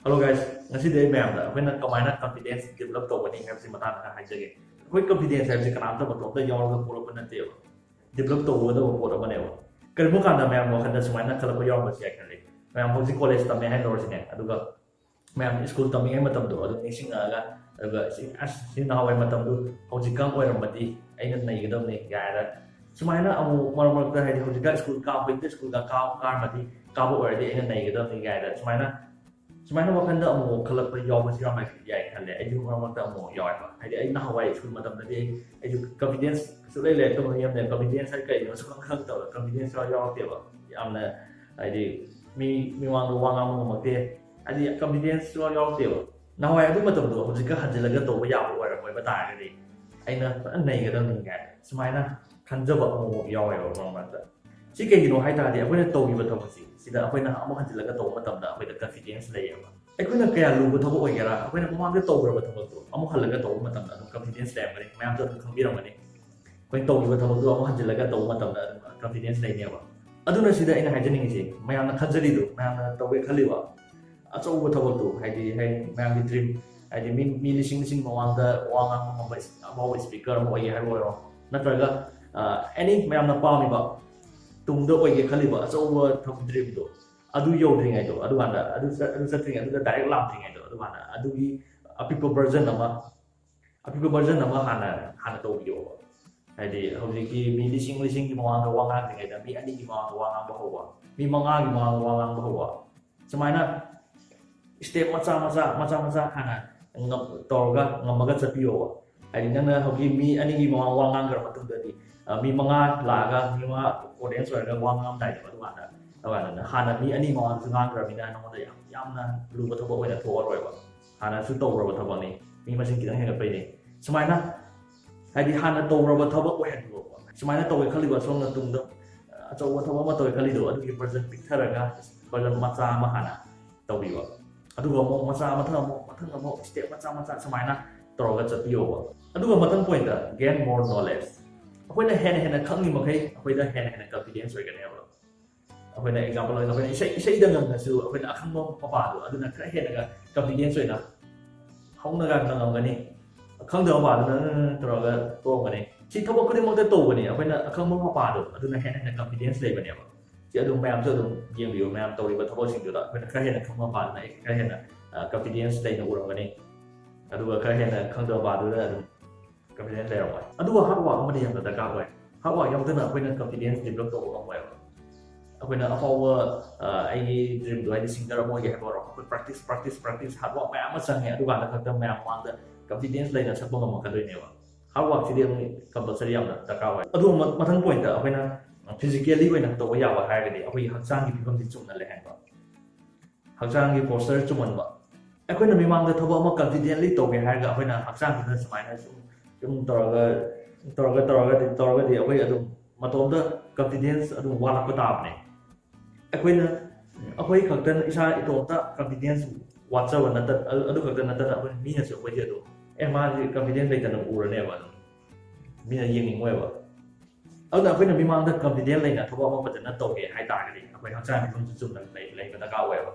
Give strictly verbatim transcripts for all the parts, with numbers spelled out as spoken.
Hello guys, ꯉꯁꯤꯗꯤ ꯑꯩ ꯃꯌꯥꯝꯗ ꯑꯩꯈꯣꯏꯅ ꯀꯃꯥꯏꯅ confidence develop ꯇꯧꯒꯅꯤ ꯍꯥꯏꯕꯁꯤ ꯃꯇꯥꯡꯗ ꯈꯔ ꯍꯥꯏꯖꯒꯦ꯫ ꯑꯩꯈꯣꯏ confidence ꯍꯥꯏꯕꯁꯤ ꯀꯅꯥꯝꯇ ꯃꯇꯣꯝꯇ ꯌꯥꯎꯔꯒ ꯄꯣꯛꯂꯛꯄ ꯅꯠꯇꯦꯕ, develop ꯇꯧꯒꯗꯕ ꯄꯣꯠ ꯑꯃꯅꯦꯕ꯫ ꯀꯔꯤꯒꯨꯝꯕ ꯀꯥꯟꯗ ꯃꯌꯥꯝ ꯋꯥꯈꯜꯗ ꯁꯨꯃꯥꯏꯅ ꯈꯜꯂꯛꯄ ꯌꯥꯎꯔꯝꯕꯁꯨ ꯌꯥꯏ ꯈꯜꯂꯤ, ꯃꯌꯥꯝ ꯍꯧꯖꯤꯛ ꯀꯣꯂꯦꯖ ꯇꯝꯃꯦ ꯍꯥꯏꯅ ꯂꯧꯔꯁꯤꯅꯦ, ꯑꯗꯨꯒ ꯃꯌꯥꯝ ꯁ꯭ꯀꯨꯜ ꯇꯝꯃꯤꯉꯩ ꯃꯇꯝꯗꯣ ꯑꯗꯨ ꯅꯤꯡꯁꯤꯡꯉꯛꯑꯒ, ꯑꯗꯨꯒ ꯁꯤ ꯑꯁ ꯁꯤ ꯅꯍꯥꯟꯋꯥꯏ ꯃꯇꯝꯗꯨ ꯍꯧꯖꯤꯛꯀ ꯑꯣꯏꯔꯝꯃꯗꯤ ꯑꯩꯅ ꯅꯩꯒꯗꯕꯅꯤ ꯀꯥꯏꯅ ꯁꯨꯃꯥꯏꯅ ꯑꯃꯨꯛ ꯃꯔꯛ ꯃꯔꯛꯇ, ꯍꯥꯏꯗꯤ ꯍꯧꯖꯤꯛꯀ ꯁ꯭ꯀꯨꯜ ꯀꯥꯕ ꯁ꯭ꯀꯨꯜꯒ ꯀꯥꯔꯝꯃꯗꯤ, ꯀꯥꯕ ꯑꯣꯏꯔꯗꯤ ꯑꯩꯅ ꯅꯩꯒꯗꯕꯅꯤ ꯀꯥꯏꯅ ꯁꯨꯃꯥꯏꯅ ꯁꯨꯃꯥꯏꯅ ꯋꯥꯈꯜꯗ ꯑꯃꯨꯛ ꯈꯜꯂꯛꯄ ꯌꯥꯎꯕꯁꯨ ꯌꯥꯝ ꯌꯥꯏ ꯈꯜꯂꯦ꯫ ꯑꯩꯁꯨ ꯃꯔꯛ ꯃꯔꯛꯇ ꯑꯃꯨꯛ ꯌꯥꯎꯋꯦꯕ꯫ ꯍꯥꯏꯗꯤ ꯑꯩ ꯅꯍꯥꯟꯋꯥꯏ ꯁ꯭ꯀꯨꯜ ꯃꯇꯝꯗꯗꯤ ꯑꯩ ꯑꯩꯁꯨ confidence ꯁꯨꯛꯂꯩ ꯂꯩꯔꯛꯇꯕ ꯃꯤ ꯑꯃꯅꯦ꯫ Confidence ꯍꯥꯏ ꯀꯩꯅꯣ ꯁꯨꯈꯪ ꯈꯪꯗꯕ, confidence ꯁꯨ ꯌꯥꯎꯔꯛꯇꯦꯕ꯫ ꯌꯥꯝꯅ ꯍꯥꯏꯗꯤ ꯃꯤ ꯃꯤꯃꯥꯡꯗ ꯋꯥ ꯉꯥꯡꯕ ꯉꯝꯃꯛꯇꯦ, ꯍꯥꯏꯗꯤ confidence ꯁꯨ ꯌꯥꯎꯔꯛꯇꯦꯕ꯫ ꯅꯍꯥꯟꯋꯥꯏ ꯑꯗꯨ ꯃꯇꯝꯗꯣ ꯍꯧꯖꯤꯛꯀ ꯍꯟꯖꯤꯜꯂꯒ ꯇꯧꯕ ꯌꯥꯕ ꯑꯣꯏꯔꯝꯃꯣꯏꯕ ꯇꯥꯔꯒꯗꯤ ꯑꯩꯅ ꯐꯖꯅ ꯅꯩꯒꯗꯕꯅꯤ ꯀꯥꯏꯅ ꯁꯨꯃꯥꯏꯅ ꯈꯟꯖꯕ ꯑꯃꯨꯛ ꯌꯥꯎꯋꯦꯕ ꯃꯔꯛ ꯃꯔꯛꯇ꯫ ꯁꯤ ꯀꯩꯒꯤꯅꯣ ꯍꯥꯏ ꯇꯥꯔꯗꯤ ꯑꯩꯈꯣꯏꯅ ꯇꯧꯈꯤꯕ ꯊꯕꯛꯁꯤ ꯁꯤꯗ ꯑꯩꯈꯣꯏꯅ ꯑꯃꯨꯛ ꯍꯟꯖꯤꯜꯂꯒ ꯇꯧꯕ ꯃꯇꯝꯗ ꯑꯩꯈꯣꯏꯗ confidence ꯂꯩꯌꯦꯕ꯫ ꯑꯩꯈꯣꯏꯅ ꯀꯌꯥ ꯂꯨꯕ ꯊꯕꯛ ꯑꯣꯏꯒꯦꯔꯥ, ꯑꯩꯈꯣꯏꯅ ꯃꯃꯥꯡꯗ ꯇꯧꯈ꯭ꯔꯕ ꯊꯕꯛꯇꯣ ꯑꯃꯨꯛ ꯍꯜꯂꯒ ꯇꯧꯕ ꯃꯇꯝꯗ ꯑꯗꯨꯝ confidence ꯂꯩꯔꯝꯒꯅꯤ, ꯃꯌꯥꯝꯁꯨ ꯑꯗꯨꯝ ꯈꯪꯕꯤꯔꯝꯒꯅꯤ꯫ ꯑꯩꯈꯣꯏꯅ ꯇꯧꯈꯤꯕ ꯊꯕꯛꯇꯣ ꯑꯃꯨꯛ ꯍꯟꯖꯤꯜꯂꯒ ꯇꯧꯕ ꯃꯇꯝꯗ ꯑꯗꯨꯝ confidence ꯂꯩꯅꯦꯕ꯫ ꯑꯗꯨꯅ ꯁꯤꯗ ꯑꯩꯅ ꯍꯥꯏꯖꯅꯤꯡꯉꯤꯁꯦ, ꯃꯌꯥꯝꯅ ꯈꯟꯖꯔꯤꯗꯣ, ꯃꯌꯥꯝꯅ ꯇꯧꯒꯦ ꯈꯜꯂꯤꯕ ꯑꯆꯧꯕ ꯊꯕꯛꯇꯣ, ꯍꯥꯏꯗꯤ ꯍꯌꯦꯡ ꯃꯌꯥꯝꯒꯤ dream, ꯍꯥꯏꯗꯤ ꯃꯤ ꯃꯤ ꯂꯤꯁꯤꯡ ꯂꯤꯁꯤꯡ ꯃꯃꯥꯡꯗ ꯋꯥ ꯉꯥꯡꯕ ꯉꯝꯕ ꯑꯐꯥꯎꯕ speaker ꯑꯃ ꯑꯣꯏꯒꯦ ꯍꯥꯏꯕ ꯑꯣꯏꯔꯣ, ꯅꯠꯇ꯭ꯔꯒ ꯑꯦꯅꯤ ꯃꯌꯥꯝꯅ ꯄꯥꯝꯃꯤꯕ ꯇꯨꯡꯗ ꯑꯣꯏꯒꯦ ꯈꯜꯂꯤꯕ ꯑꯆꯧꯕ ꯊꯕꯛ dream ꯗꯣ, ꯑꯗꯨ ꯌꯧꯗ꯭ꯔꯤꯉꯩꯗꯣ, ꯑꯗꯨꯀꯥꯟꯗ ꯑꯗꯨ ꯆꯠ- ꯑꯗꯨ ꯆꯠꯇ꯭ꯔꯤꯉꯩ, ꯑꯗꯨꯗ direct ꯂꯥꯛꯇ꯭ꯔꯤꯉꯩꯗꯣ, ꯑꯗꯨꯀꯥꯟꯗ ꯑꯗꯨꯒꯤ ꯑꯄꯤꯛꯄ version ꯑꯃ, ꯑꯄꯤꯛꯄ version ꯑꯃ ꯍꯥꯟꯅ ꯍꯥꯟꯅ ꯇꯧꯕꯤꯌꯣꯕ꯫ ꯍꯥꯏꯗꯤ ꯍꯧꯖꯤꯛꯀꯤ ꯃꯤ ꯂꯤꯁꯤꯡ ꯂꯤꯁꯤꯡꯒꯤ ꯃꯃꯥꯡꯗ ꯋꯥ ꯉꯥꯡꯗ꯭ꯔꯤꯉꯩꯗ ꯃꯤ ꯑꯅꯤꯒꯤ ꯃꯃꯥꯡꯗ ꯋꯥ ꯉꯥꯡꯕ ꯍꯧꯕ, ꯃꯤ ꯃꯉꯥꯒꯤ ꯃꯃꯥꯡꯗ ꯋꯥ ꯉꯥꯡꯕ ꯍꯧꯕ, ꯁꯨꯃꯥꯏꯅ step ꯃꯆꯥ ꯃꯆꯥ ꯃꯆꯥ ꯃꯆꯥ ꯍꯥꯟꯅ ꯉꯝ- ꯇꯧꯔꯒ ꯉꯝꯃꯒ ꯆꯠꯄꯤꯌꯣꯕ꯫ ꯍꯥꯏꯗꯤ ꯅꯪꯅ ꯍꯧꯖꯤꯛ ꯃꯤ ꯑꯅꯤꯒꯤ ꯃꯃꯥꯡ ꯋꯥ ꯉꯥꯡꯈ꯭ꯔ ꯃꯇꯨꯡꯗꯗꯤ, ꯑ, ꯃꯤ ꯃꯉꯥ ꯂꯥꯛꯑꯒ ꯃꯤ ꯃꯉꯥ audience ꯑꯣꯏꯔꯒ ꯋꯥ ꯉꯥꯡꯉꯝꯗꯥꯏꯗꯣ, ꯑꯗꯨꯀꯥꯟꯗ ꯑꯗꯨꯀꯥꯟꯗ ꯍꯥꯟꯅ ꯃꯤ ꯑꯅꯤ ꯃꯃꯥꯡꯗꯁꯨ ꯉꯥꯡꯈ꯭ꯔꯕꯅꯤꯅ ꯅꯉꯣꯟꯗ ꯌꯥꯝ ꯌꯥꯝꯅ ꯂꯨꯕ ꯊꯕꯛ ꯑꯣꯏꯅ ꯊꯣꯛꯑꯔꯣꯏꯕ꯫ ꯍꯥꯟꯅꯁꯨ ꯇꯧꯈ꯭ꯔꯕ ꯊꯕꯛꯅꯤ, ꯃꯤ ꯃꯁꯤꯡ ꯈꯤꯇꯪ ꯍꯦꯟꯒꯠꯄꯩꯅꯤ꯫ ꯁꯨꯃꯥꯏꯅ ꯍꯥꯏꯗꯤ ꯍꯥꯟꯅ ꯇꯧꯈ꯭ꯔꯕ ꯊꯕꯛ ꯑꯣꯏꯍꯟꯕꯀꯣ꯫ ꯁꯨꯃꯥꯏꯅ ꯇꯧꯒꯦ ꯈꯜꯂꯤꯕ ꯁꯣꯝꯅ ꯇꯨꯡꯗ ꯑꯆꯧꯕ ꯊꯕꯛ ꯑꯃ ꯇꯧꯒꯦ ꯈꯜꯂꯤꯗꯣ, ꯑꯗꯨꯒꯤ version ꯄꯤꯛꯊꯔꯒ version ꯃꯆꯥ ꯑꯃ ꯍꯥꯟꯅ ꯇꯧꯕꯤꯕ꯫ ꯑꯗꯨꯒ ꯑꯃꯨꯛ ꯃꯆꯥ, ꯃꯊꯪ ꯑꯃꯨꯛ ꯃꯊꯪ ꯑꯃꯨꯛ step ꯃꯆꯥ ꯃꯆꯥ ꯁꯨꯃꯥꯏꯅ ꯇꯧꯔꯒ ꯆꯠꯄꯤꯌꯣꯕ꯫ ꯑꯗꯨꯒ ꯃꯊꯪ point ꯇ, gain more knowledge꯫ ꯑꯩꯈꯣꯏꯅ ꯍꯦꯟꯅ ꯍꯦꯟꯅ ꯈꯪꯉꯤ ꯃꯈꯩ ꯑꯩꯈꯣꯏꯗ ꯍꯦꯟꯅ ꯍꯦꯟꯅ confidence ꯑꯣꯏꯒꯅꯦꯕ꯫ ꯑꯩꯈꯣꯏꯅ ꯑꯦꯛꯖꯥꯝꯄꯜ ꯑꯣꯏꯅ ꯑꯩꯈꯣꯏꯅ ꯏꯁꯩ ꯏꯁꯩꯗ ꯉꯪꯉꯁꯨ ꯑꯩꯈꯣꯏꯅ ꯑꯈꯪꯕ ꯃꯄꯥꯗꯣ ꯑꯗꯨꯅ ꯈꯔ ꯍꯦꯟꯅꯒ ꯀꯟꯐꯤꯗꯦꯟꯁ ꯑꯣꯏꯅ ꯍꯧꯅꯒ ꯉꯪꯉꯝꯒꯅꯤ꯫ ꯈꯪꯗꯕ ꯃꯄꯥꯗꯨꯅ "ꯎꯝ" ꯇꯧꯔꯒ ꯇꯣꯛꯑꯝꯒꯅꯤ꯫ ꯁꯤ ꯊꯕꯛ ꯈꯨꯗꯤꯡꯃꯛꯇ ꯇꯧꯕꯅꯤ꯫ ꯑꯩꯈꯣꯏꯅ ꯑꯈꯪꯕ ꯃꯄꯥꯗꯣ ꯑꯗꯨꯅ ꯍꯦꯟꯅ ꯍꯦꯟꯅ ꯀꯟꯐꯤꯗꯦꯟꯁ ꯂꯩꯕꯅꯦꯕ꯫ ꯁꯤ ꯑꯗꯨꯝ ꯃꯌꯥꯝꯁꯨ ꯑꯗꯨꯝ ꯌꯦꯡꯕꯤꯌꯨ꯫ ꯃꯌꯥꯝ ꯇꯧꯔꯤꯕ ꯊꯕꯛꯁꯤꯡꯗꯨꯗ ꯑꯩꯈꯣꯏꯅ ꯈꯔ ꯍꯦꯟꯅ ꯈꯪꯕ ꯃꯄꯥꯗꯨꯅ ꯑꯩ ꯈꯔ ꯍꯦꯟꯅ ꯀꯟꯐꯤꯗꯦꯟꯁ ꯂꯩꯅ ꯎꯔꯝꯒꯅꯤ꯫ ꯑꯗꯨꯒ ꯈꯔ ꯍꯦꯟꯅ ꯈꯪꯗꯕ ꯃꯄꯥꯗꯨꯅ ꯑꯗꯨꯝ ꯀꯟꯐꯤꯗꯦꯟꯁ ꯂꯩꯔꯝꯃꯣꯏ꯫ ꯑꯗꯨꯒ ꯍꯥꯔꯗ ꯋꯥꯔꯛ ꯑꯃꯗꯤ ꯌꯥꯝꯅ ꯗꯔꯀꯥꯔ ꯑꯣꯏ꯫ ꯍꯥꯔꯗ ꯋꯥꯔꯛ ꯌꯥꯎꯗꯅ ꯑꯩꯈꯣꯏꯅ ꯀꯟꯐꯤꯗꯦꯟꯁ ꯗꯤꯕꯂꯞ ꯇꯧꯕ ꯉꯝꯃꯣꯏꯕ꯫ ꯑꯩꯈꯣꯏꯅ ꯑꯐꯥꯎꯕ, ꯑ, ꯑꯩꯒꯤ ꯗ꯭ꯔꯤꯝꯗꯣ ꯍꯥꯏꯗꯤ ꯁꯤꯡꯒꯔ ꯑꯃ ꯑꯣꯏꯒꯦ ꯍꯥꯏꯕ ꯑꯣꯏꯔꯣ, ꯑꯩꯈꯣꯏ ꯄ꯭ꯔꯦꯛꯇꯤꯁ ꯄ꯭ꯔꯦꯛꯇꯤꯁ ꯄ꯭ꯔꯦꯛꯇꯤꯁ ꯍꯥꯔꯗ ꯋꯥꯔꯛ ꯃꯌꯥꯝ ꯑꯃ ꯆꯪꯉꯦ꯫ ꯑꯗꯨꯀꯥꯟꯗ ꯈꯛꯇ ꯃꯌꯥꯝ ꯃꯃꯥꯡꯗ ꯀꯟꯐꯤꯗꯦꯟꯁ ꯂꯩꯅ ꯁꯛꯄ ꯉꯝꯃꯛꯀꯗꯣꯏꯅꯦꯕ꯫ ꯍꯥꯔꯗ ꯋꯥꯔꯛꯁꯤꯗꯤ ꯑꯃꯨꯛ ꯀꯝꯄꯜꯁꯔꯤ ꯌꯥꯝꯅ ꯗꯔꯀꯥꯔ ꯑꯣꯏ꯫ ꯑꯗꯨꯒ ꯃ- ꯃꯊꯪ ꯄꯣꯏꯟꯠꯇ ꯑꯩꯈꯣꯏꯅ ꯐꯤꯖꯤꯀꯦꯜꯂꯤ ꯑꯣꯏꯅ ꯇꯧꯕ ꯌꯥꯕ ꯍꯥꯏꯔꯒꯗꯤ ꯑꯩꯈꯣꯏꯒꯤ ꯍꯛꯆꯥꯡꯒꯤ ꯐꯤꯕꯝꯁꯤ ꯆꯨꯝꯅ ꯂꯩꯍꯟꯕ, ꯍꯛꯆꯥꯡꯒꯤ ꯄꯣꯁꯆꯔ ꯆꯨꯝꯍꯟꯕ꯫ ꯑꯩꯈꯣꯏꯅ ꯃꯤꯃꯥꯡꯗ ꯊꯕꯛ ꯑꯃ ꯀꯟꯐꯤꯗꯦꯟꯠꯂꯤ ꯇꯧꯒꯦ ꯍꯥꯏꯔꯒ ꯑꯩꯈꯣꯏꯅ ꯍꯛꯆꯥꯡꯁꯤꯗ ꯁꯨꯃꯥꯏꯅ ꯁꯨꯝ ꯁꯨꯝ ꯇꯧꯔꯒ ꯇꯧꯔꯒ ꯇꯧꯔꯒꯗꯤ ꯇꯧꯔꯒꯗꯤ ꯑꯩꯈꯣꯏ ꯑꯗꯨꯝ ꯃꯇꯣꯝꯇ ꯀꯟꯐꯤꯗꯦꯟꯁ ꯑꯗꯨꯝ ꯋꯥꯠꯂꯛꯄ ꯇꯥꯕꯅꯦ꯫ ꯑꯩꯈꯣꯏꯅ ꯑꯩꯈꯣꯏ ꯈꯛꯇꯅ ꯏꯁꯥ ꯏꯇꯣꯝꯇ ꯀꯟꯐꯤꯗꯦꯟꯁ ꯋꯥꯠꯆꯕ ꯅꯠꯇ ꯑꯗꯨ ꯑꯗꯨ ꯈꯛꯇ ꯅꯠꯇꯅ ꯑꯩꯈꯣꯏ ꯃꯤꯅꯁꯨ ꯑꯩꯈꯣꯏꯁꯦ ꯑꯗꯨꯝ "ꯑꯦ, ꯃꯥꯁꯦ ꯀꯟꯐꯤꯗꯦꯟꯁ ꯂꯩꯇꯅ ꯎꯔꯅꯦꯕ", ꯑꯗꯨꯝ ꯃꯤꯅ ꯌꯦꯡꯅꯤꯡꯉꯣꯏꯕ꯫ ꯑꯗꯨꯅ ꯑꯩꯈꯣꯏꯅ ꯃꯤꯃꯥꯡꯗ ꯀꯟꯐꯤꯗꯦꯟꯁ ꯂꯩꯅ ꯊꯕꯛ ꯑꯃ ꯐꯖꯅ ꯇꯧꯒꯦ ꯍꯥꯏ ꯇꯥꯔꯒꯗꯤ ꯑꯩꯈꯣꯏ ꯍꯛꯆꯥꯡ ꯐꯤꯕꯝꯁꯨ ꯆꯨꯝꯅ ꯂꯩ- ꯂꯩꯕ ꯗꯔꯀꯥꯔ ꯑꯣꯏꯌꯦꯕ꯫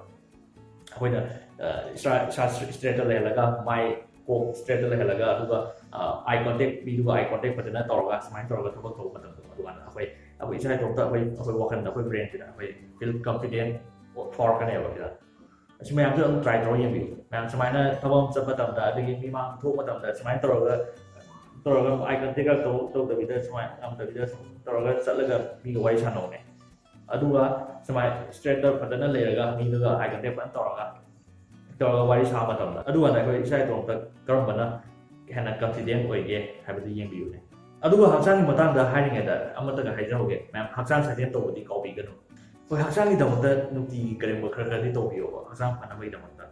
ꯑꯩꯈꯣꯏꯅ, ꯑ, ꯏꯁꯥ ꯏꯁꯥ ꯏꯁꯇ꯭ꯔꯦꯠꯇ ꯂꯩꯍꯜꯂꯒ, ꯃꯥꯏ ꯀꯣꯛ ꯏꯁꯇ꯭ꯔꯦꯠꯇ ꯂꯩꯍꯜꯂꯒ, ꯑꯗꯨꯒ, ꯑ, ꯑꯥꯏ ꯀꯣꯟꯇꯦꯛ, ꯃꯤꯗꯨꯒ ꯑꯥꯏ ꯀꯣꯟꯇꯦꯛ ꯐꯖꯅ ꯇꯧꯔꯒ ꯁꯨꯃꯥꯏꯅ ꯇꯧꯔꯒ ꯊꯕꯛ ꯇꯧꯕ ꯃꯇꯝꯗ, ꯑꯗꯨꯀꯥꯟꯗ ꯑꯩꯈꯣꯏ ꯑꯩꯈꯣꯏ ꯏꯁꯥ ꯏꯇꯣꯝꯇ ꯑꯩꯈꯣꯏ ꯑꯩꯈꯣꯏ ꯋꯥꯈꯜꯗ ꯑꯩꯈꯣꯏ ꯕ꯭ꯔꯦꯟꯁꯤꯗ ꯑꯩꯈꯣꯏ ꯐꯤꯜ ꯀꯟꯐꯤꯗꯦꯟ ꯐꯥꯎꯔꯛꯀꯅꯦꯕ ꯁꯤꯗ꯫ ꯑꯁꯤ ꯃꯌꯥꯝꯁꯨ ꯑꯗꯨꯝ ꯇ꯭ꯔꯥꯏ ꯇꯧꯔ ꯌꯦꯡꯕꯤꯌꯨ꯫ ꯃꯌꯥꯝ ꯁꯨꯃꯥꯏꯅ ꯊꯕꯛ ꯑꯃ ꯆꯠꯄ ꯃꯇꯝꯗ, ꯑꯗꯒꯤ ꯃꯤꯃꯥꯡ ꯊꯣꯛꯄ ꯃꯇꯝꯗ ꯁꯨꯃꯥꯏꯅ ꯇꯧꯔꯒ ꯇꯧꯔꯒ ꯑꯥꯏ ꯀꯟꯇꯦꯛꯀ ꯇꯧ ꯇꯧꯗꯕꯤꯗ, ꯁꯨꯃꯥꯏꯅ ꯉꯝꯗꯕꯤꯗ ꯁꯨꯝ ꯇꯧꯔꯒ ꯆꯠꯂꯒ ꯃꯤꯒ ꯋꯥꯔꯤ ꯁꯥꯟꯅꯧꯅꯦ꯫ ꯑꯗꯨꯒ ꯁꯨꯃꯥꯏꯅ ꯏꯁꯇ꯭ꯔꯦꯠꯇ ꯐꯖꯅ ꯂꯩꯔꯒ ꯃꯤꯗꯨꯒ ꯑꯥꯏ ꯀꯟꯇꯦꯛ ꯐꯖꯅ ꯇꯧꯔꯒ ꯇꯧꯔꯒ ꯋꯥꯔꯤ ꯁꯥꯕ ꯃꯇꯝꯗ, ꯑꯗꯨꯀꯥꯟꯗ ꯑꯩꯈꯣꯏ ꯏꯁꯥ ꯏꯇꯣꯝꯇ ꯀꯔꯝꯕꯅ ꯍꯦꯟꯅ ꯀꯟꯐꯤꯗꯦꯟ ꯑꯣꯏꯒꯦ ꯍꯥꯏꯕꯗꯨ ꯌꯦꯡꯕꯤꯌꯨꯅꯦ꯫ ꯑꯗꯨꯒ ꯍꯛꯆꯥꯡꯒꯤ ꯃꯇꯥꯡꯗ ꯍꯥꯏꯔꯤꯉꯩꯗ ꯑꯃꯠꯇꯒ ꯍꯥꯏꯖꯍꯧꯒꯦ, ꯃꯌꯥꯝ ꯍꯛꯆꯥꯡ ꯁꯥꯖꯦꯜ ꯇꯧꯕꯗꯤ ꯀꯥꯎꯕꯤꯒꯅꯨ꯫ ꯍꯣꯏ, ꯍꯛꯆꯥꯡꯒꯤꯗꯃꯛꯇ ꯅꯨꯡꯇꯤꯒꯤ ꯀꯔꯤꯒꯨꯝꯕ ꯈꯔ ꯈꯔꯗꯤ ꯇꯧꯕꯤꯌꯣꯕ, ꯍꯛꯆꯥꯡ ꯐꯅꯕꯒꯤꯗꯃꯛꯇ꯫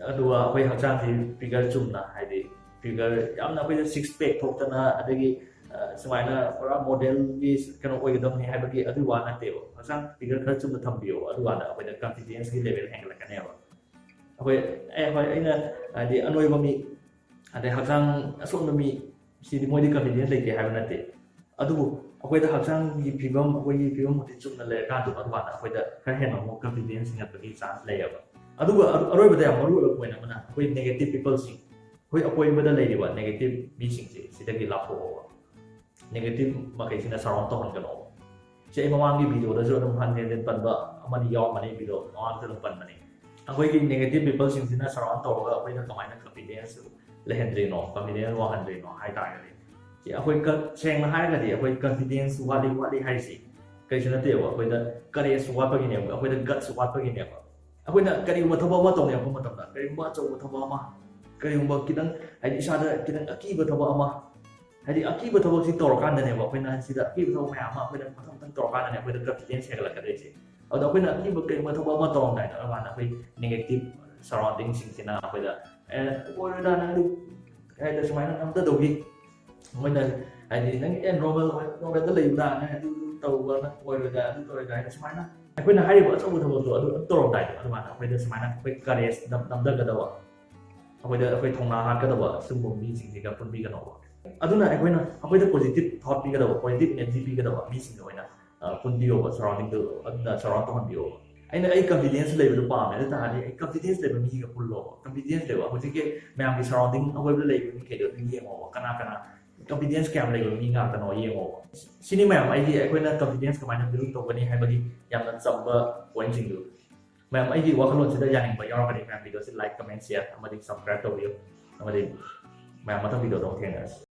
ꯑꯗꯨꯒ ꯑꯩꯈꯣꯏ ꯍꯛꯆꯥꯡꯁꯤ ꯐꯤꯒꯔ ꯆꯨꯝꯅ, ꯍꯥꯏꯗꯤ ꯐꯤꯒꯔ ꯌꯥꯝꯅ ꯑꯩꯈꯣꯏꯗ ꯁꯤꯛꯁ ꯄꯦꯛ ꯊꯣꯛꯇꯅ, ꯑꯗꯒꯤ, ꯑ, ꯁꯨꯃꯥꯏꯅ ꯄꯨꯔꯥ ꯃꯣꯗꯦꯜꯒꯤ ꯀꯩꯅꯣ ꯑꯣꯏꯒꯗꯕꯅꯤ ꯍꯥꯏꯕꯒꯤ ꯑꯗꯨꯒꯤ ꯋꯥ ꯅꯠꯇꯦꯕ꯫ ꯍꯛꯆꯥꯡ ꯐꯤꯒꯔ ꯈꯔ ꯆꯨꯝꯅ ꯊꯝꯕꯤꯌꯣ, ꯑꯗꯨꯀꯥꯟꯗ ꯑꯩꯈꯣꯏꯗ ꯀꯟꯐꯤꯗꯦꯟꯁꯀꯤ ꯂꯦꯚꯦꯜ ꯍꯦꯟꯒꯠꯂꯛꯀꯅꯦꯕ꯫ ꯑꯩꯈꯣꯏ, ꯑꯦ, ꯍꯣꯏ, ꯑꯩꯅ ꯍꯥꯏꯗꯤ ꯑꯅꯣꯏꯕ ꯃꯤ, ꯑꯗꯩ ꯍꯛꯆꯥꯡ ꯑꯁꯣꯟꯕ ꯃꯤ, ꯁꯤꯗꯤ ꯃꯣꯏꯗꯤ ꯀꯟꯐꯤꯗꯦꯟꯁ ꯂꯩꯇꯦ ꯍꯥꯏꯕ ꯅꯠꯇꯦ꯫ ꯑꯗꯨꯕꯨ ꯑꯩꯈꯣꯏꯗ ꯍꯛꯆꯥꯡꯒꯤ ꯐꯤꯕꯝ, ꯑꯩꯈꯣꯏꯒꯤ ꯐꯤꯕꯝ ꯍꯧꯖꯤꯛ ꯆꯨꯝꯅ ꯂꯩꯔꯀꯥꯟꯗ, ꯑꯗꯨꯀꯥꯟꯗ ꯑꯩꯈꯣꯏꯗ ꯈꯔ ꯍꯦꯟꯅ ꯑꯃꯨꯛ ꯀꯟꯐꯤꯗꯦꯟꯁ ꯍꯦꯟꯒꯠꯄꯒꯤ ꯆꯥꯟꯁ ꯂꯩꯌꯦꯕ꯫ ꯑꯗꯨꯒ ꯑꯔꯣꯏꯕꯗ ꯌꯥꯝ ꯃꯔꯨ ꯑꯣꯏꯕ ꯄꯣꯏꯟ ꯑꯃꯅ, ꯑꯩꯈꯣꯏ ꯅꯦꯒꯦꯇꯤꯞ ꯄꯤꯄꯜꯁꯤꯡ, ꯑꯩꯈꯣꯏ ꯑꯀꯣꯏꯕꯗ ꯂꯩꯔꯤꯕ ꯅꯦꯒꯦꯇꯤꯞ ꯃꯤꯁꯤꯡꯁꯦ ꯁꯤꯗꯒꯤ ꯂꯥꯞꯊꯣꯛꯑꯣꯕ꯫ ꯅꯦꯒꯦꯇꯤꯞ ꯃꯈꯩꯁꯤꯅ ꯁꯔꯥꯎꯟ ꯇꯧꯍꯟꯒꯅꯣꯕ꯫ ꯁꯤ ꯑꯩ ꯃꯃꯥꯡꯒꯤ ꯚꯤꯗꯤꯑꯣꯗꯁꯨ ꯑꯗꯨꯝ ꯍꯟꯖꯤꯟ ꯍꯟꯖꯤꯟ ꯄꯟꯕ ꯑꯃꯅꯤ ꯌꯥꯎꯔꯝꯃꯅꯤ, ꯚꯤꯗꯤꯑꯣ ꯃꯃꯥꯡꯗ ꯑꯗꯨꯝ ꯄꯟꯕꯅꯤ꯫ ꯑꯩꯈꯣꯏꯒꯤ ꯅꯦꯒꯦꯇꯤꯞ ꯄꯤꯄꯜꯁꯤꯡꯁꯤꯅ ꯁꯔꯥꯎꯟ ꯇꯧꯔꯒ ꯑꯩꯈꯣꯏꯅ ꯀꯃꯥꯏꯅ ꯀꯟꯐꯤꯗꯦꯟꯁ ꯂꯩꯍꯟꯗ꯭ꯔꯤꯅꯣ, ꯀꯟꯐꯤꯗꯦꯟꯁ ꯋꯥꯡꯍꯟꯗ꯭ꯔꯤꯅꯣ ꯍꯥꯏ ꯇꯥꯔꯒꯗꯤ, ꯁꯤ ꯑꯩꯈꯣꯏ ꯀ-, ꯁꯦꯡꯅ ꯍꯥꯏꯔꯒꯗꯤ ꯑꯩꯈꯣꯏ ꯀꯟꯐꯤꯗꯦꯟꯁ ꯋꯥꯠꯂꯤ ꯋꯥꯠꯂꯤ ꯍꯥꯏꯔꯤꯁꯤ ꯀꯔꯤꯁꯨ ꯅꯠꯇꯦꯕ, ꯑꯩꯈꯣꯏꯗ ꯀꯔꯦꯖ ꯋꯥꯠꯄꯒꯤꯅꯦꯕ, ꯑꯩꯈꯣꯏꯗ ꯒꯠꯁ ꯋꯥꯠꯄꯒꯤꯅꯦꯕ꯫ ꯑꯩꯈꯣꯏꯅ ꯀꯔꯤꯒꯨꯝꯕ ꯊꯕꯛ ꯑꯃ ꯇꯧꯅꯤꯡꯉꯛꯄ ꯃꯇꯝꯗ, ꯀꯔꯤꯒꯨꯝꯕ ꯑꯆꯧꯕ ꯊꯕꯛ ꯑꯃ, ꯀꯔꯤꯒꯨꯝꯕ ꯈꯤꯇꯪ, ꯍꯥꯏꯗꯤ ꯏꯁꯥꯗ ꯈꯤꯇꯪ ꯑꯀꯤꯕ ꯊꯕꯛ ꯑꯃ, ꯍꯥꯏꯗꯤ ꯑꯀꯤꯕ ꯊꯕꯛꯁꯤ ꯇꯧꯔꯀꯥꯟꯗꯅꯦꯕ ꯑꯩꯈꯣꯏꯅ ꯁꯤꯗ ꯑꯀꯤꯕ ꯊꯕꯛ ꯃꯌꯥꯝ ꯑꯃ ꯑꯩꯈꯣꯏꯅ ꯃꯊꯪ ꯃꯊꯪ ꯇꯧꯔꯀꯥꯟꯗꯅꯦ ꯑꯩꯈꯣꯏꯗ ꯀꯟꯐꯤꯗꯦꯟꯁ ꯍꯦꯟꯒꯠꯂꯛꯀꯗꯣꯏꯁꯦ꯫ ꯑꯗꯣ ꯑꯩꯈꯣꯏꯅ ꯑꯀꯤꯕ ꯀꯔꯤꯒꯨꯝꯕ ꯊꯕꯛ ꯑꯃ ꯇꯧꯔꯝꯗꯥꯏꯗ ꯑꯗꯨꯀꯥꯟꯗ ꯑꯩꯈꯣꯏ ꯅꯦꯒꯦꯇꯤꯞ ꯁꯔꯥꯎꯟꯗꯤꯡꯁꯤꯡꯁꯤꯅ ꯑꯩꯈꯣꯏꯗ, "ꯑꯦ, ꯑꯣꯏꯔꯣꯏꯗ, ꯅꯪ ꯑꯗꯨ ꯍꯥꯏꯗ ꯁꯨꯃꯥꯏꯅ ꯅꯝꯊꯗꯧꯒꯤ", ꯃꯣꯏꯅ ꯍꯥꯏꯗꯤ ꯅꯪ, "ꯑꯦ, ꯅꯣꯔꯃꯦꯜ ꯑꯣꯏ, ꯅꯣꯔꯃꯦꯜꯗ ꯂꯩꯕ꯭ꯔꯥ, ꯅꯪ ꯑꯗꯨ ꯇꯧꯕ, ꯅꯪ ꯑꯣꯏꯔꯣꯏꯗ, ꯑꯗꯨ ꯇꯧꯔꯣꯏꯗ" ꯍꯥꯏꯅ ꯁꯨꯃꯥꯏꯅ ꯑꯩꯈꯣꯏꯅ ꯍꯥꯏꯔꯤꯕ ꯑꯆꯧꯕ ꯊꯕꯛꯇꯣ ꯑꯗꯨ ꯇꯧꯔꯝꯗꯥꯏꯗꯣ ꯑꯗꯨꯃꯥꯏꯅ ꯑꯩꯈꯣꯏꯗ ꯁꯨꯃꯥꯏꯅ ꯑꯩꯈꯣꯏ ꯀꯔꯦꯖ ꯅꯝꯊꯒꯗꯕ, ꯑꯩꯈꯣꯏꯗ ꯑꯩꯈꯣꯏ ꯊꯧꯅꯥ ꯍꯥꯞꯀꯗꯕ ꯁꯤꯒꯨꯝꯕ ꯃꯤꯁꯤꯡꯁꯤꯒ ꯄꯨꯟꯕꯤꯒꯅꯣꯕ꯫ ꯑꯗꯨꯅ ꯑꯩꯈꯣꯏꯅ ꯑꯩꯈꯣꯏꯗ ꯄꯣꯖꯤꯇꯤꯚ ꯊꯣꯠ ꯄꯤꯒꯗꯕ, ꯄꯣꯖꯤꯇꯤꯚ ꯏꯅꯔꯖꯤ ꯄꯤꯒꯗꯕ ꯃꯤꯁꯤꯡꯗ ꯑꯣꯏꯅ, ꯑ, ꯄꯨꯟꯕꯤꯌꯣꯕ, ꯁꯔꯥꯎꯟꯗꯤꯡꯗꯨ ꯑꯗꯨꯅ ꯁꯔꯥꯎꯟ ꯇꯧꯍꯟꯕꯤꯌꯣꯕ꯫ ꯑꯩꯅ ꯑꯩ ꯀꯟꯐꯤꯗꯦꯟꯁ ꯂꯩꯕꯗꯣ ꯄꯥꯝꯃꯦ ꯑꯗꯨ ꯇꯥꯔꯗꯤ ꯑꯩ ꯀꯟꯐꯤꯗꯦꯟꯁ ꯂꯩꯕ ꯃꯤꯒ ꯄꯨꯜꯂꯣꯕ꯫ ꯀꯟꯐꯤꯗꯦꯟꯁ ꯂꯩꯕ ꯍꯧꯖꯤꯛꯀꯤ ꯃꯌꯥꯝꯒꯤ ꯁꯔꯥꯎꯟꯗꯤꯡ ꯑꯀꯣꯏꯕꯗ ꯂꯩꯕ ꯃꯤꯈꯩꯗꯣ ꯑꯗꯨꯝ ꯌꯦꯡꯉꯣꯕ, ꯀꯅꯥ ꯀꯅꯥ ꯀꯟꯐꯤꯗꯦꯟꯁ ꯀꯌꯥꯝ ꯂꯩꯕ ꯃꯤ ꯉꯥꯛꯇꯅꯣ ꯌꯦꯡꯉꯣꯕ꯫ ꯁꯤꯅꯤ ꯃꯌꯥꯝ ꯑꯩꯒꯤ, ꯑꯩꯈꯣꯏꯅ ꯀꯟꯐꯤꯗꯦꯟꯁ ꯀꯃꯥꯏꯅ ꯕꯤꯜ ꯇꯧꯒꯅꯤ ꯍꯥꯏꯕꯒꯤ ꯌꯥꯝꯅ ꯆꯝꯕ ꯄꯣꯏꯟꯁꯤꯡꯗꯨ꯫ ꯃꯌꯥꯝ ꯑꯩꯒꯤ ꯋꯥꯈꯜꯂꯣꯟꯁꯤꯗ ꯌꯥꯅꯤꯡꯕ ꯌꯥꯎꯔꯒꯗꯤ ꯃꯌꯥꯝ ꯚꯤꯗꯤꯑꯣꯁꯤ ꯂꯥꯏꯛ, ꯀꯃꯦꯟ, ꯁꯤꯌꯔ ꯑꯃꯗꯤ ꯁꯕꯁꯀ꯭ꯔꯥꯏꯕ ꯇꯧꯕꯤꯌꯨ꯫ ꯑꯃꯗꯤ ꯃꯌꯥꯝ ꯃꯊꯪ ꯚꯤꯗꯤꯑꯣꯗ ꯑꯃꯨꯛ ꯊꯦꯡꯅꯔꯁꯤ꯫